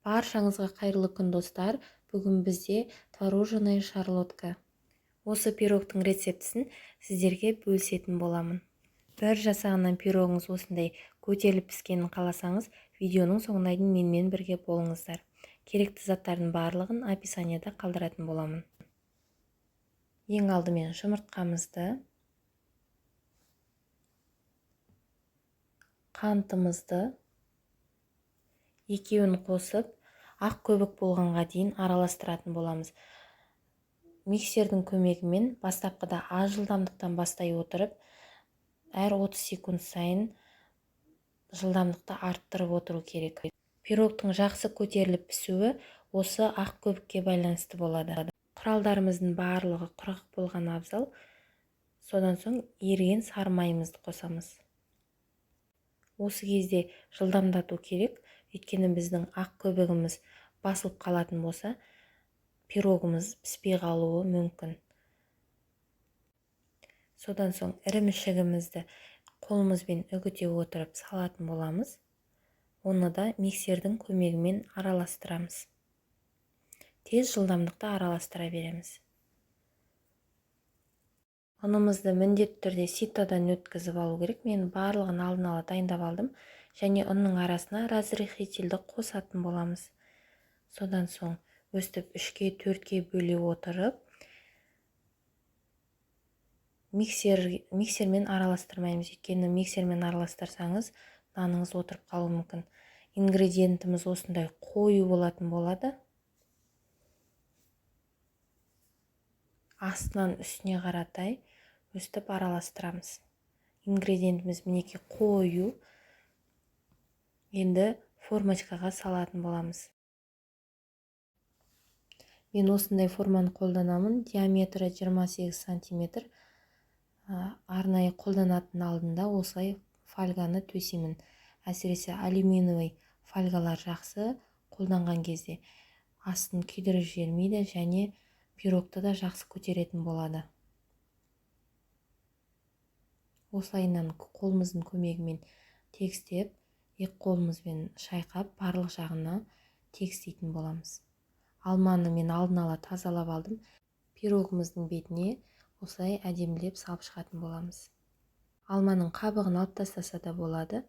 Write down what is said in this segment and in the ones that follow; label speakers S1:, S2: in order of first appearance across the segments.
S1: Баршаңызға қайырлы күн, достар! Бүгін бізде творожная шарлотка. Осы пирогтың рецептісін сіздерге бөлісетін боламын. Бір жасағаннан пирогыңыз осындай көтеріліп піскенін қаласаңыз, видеоның соңына дейін менімен бірге болыңыздар. Керекті заттардың барлығын описанияда қалдыратын боламын. Ең алдымен жұмыртқамызды, қантымызды екеуін қосып, ақ көбік болғанға дейін араластыратын боламыз. Миксердің көмегімен бастапқыда аз жылдамдықтан бастай отырып, әр 30 секунд сайын жылдамдықты арттырып отыру керек. Пирогтың жақсы көтеріліп пісуі осы ақ көбікке байланысты болады. Құралдарымыздың барлығы құрғақ болған абзал. Содан соң еріген сары майымызды қосамыз. Осы кезде жылдамдату керек, өйткені біздің ақ көбігіміз басылып қалатын болса, пирогымыз піспей қалуы мүмкін. Содан соң ірімшігімізді қолымызбен үгіте отырып салатын боламыз. Оны да миксердің көмегімен араластырамыз. Тез жылдамдықта араластыра береміз. Ұнымызды міндетті түрде ситодан өткізіп алу керек. Мен барлығын алдын ала дайындап алдым. Және ұнның арасына разрыхлительді қосатын боламыз. Содан соң өстіп 3-ке 4-ке бөле отырып, миксермен араластырмаймыз. Өйткені миксермен араластырсаңыз, наныңыз отырып қалуы мүмкін. Ингредиентіміз осындай қою болатын болады. Астынан үстіне қаратай өстіп араластырамыз. Ингредиентіміз мінекей қою. Енді формочкаға салатын боламыз. Мен осындай форманы қолданамын. Диаметрі 28 сантиметр. Арнайы қолданатын алдында осылай фольганы төсеймін. Әсіресе алюминиевый фольгалар жақсы қолданған кезде астын күйдіріп жібермейді және пирогты да жақсы көтеретін болады. Осылайынан қолымыздың көмегімен тегістеп, екі қолымызбен шайқап, барлық жағына тегістейтін боламыз. Алманы мен алдын ала тазалап алдым. Пирогымыздың бетіне осылай әдемілеп салып шығатын боламыз. Алманың қабығын алып тастаса да болады.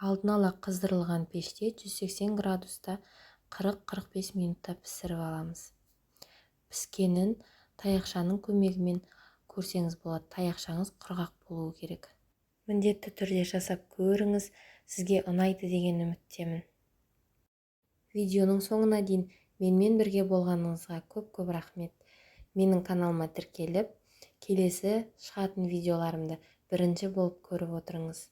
S1: Алдын ала қыздырылған пеште 180 градуста 40-45 минутта пісіріп аламыз. Піскенін таяқшаның көмегімен көрсеңіз болады. Таяқшаңыз құрғақ болуы керек. Міндетті түрде жасап көріңіз, сізге ұнайды деген үміттемін. Видеоның соңына дейін менімен бірге болғаныңызға көп-көп рахмет. Менің каналыма тіркеліп, келесі шығатын видеоларымды бірінші болып көріп отырыңыз.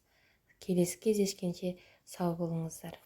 S1: Келесі кездескенше сау болыңыздар.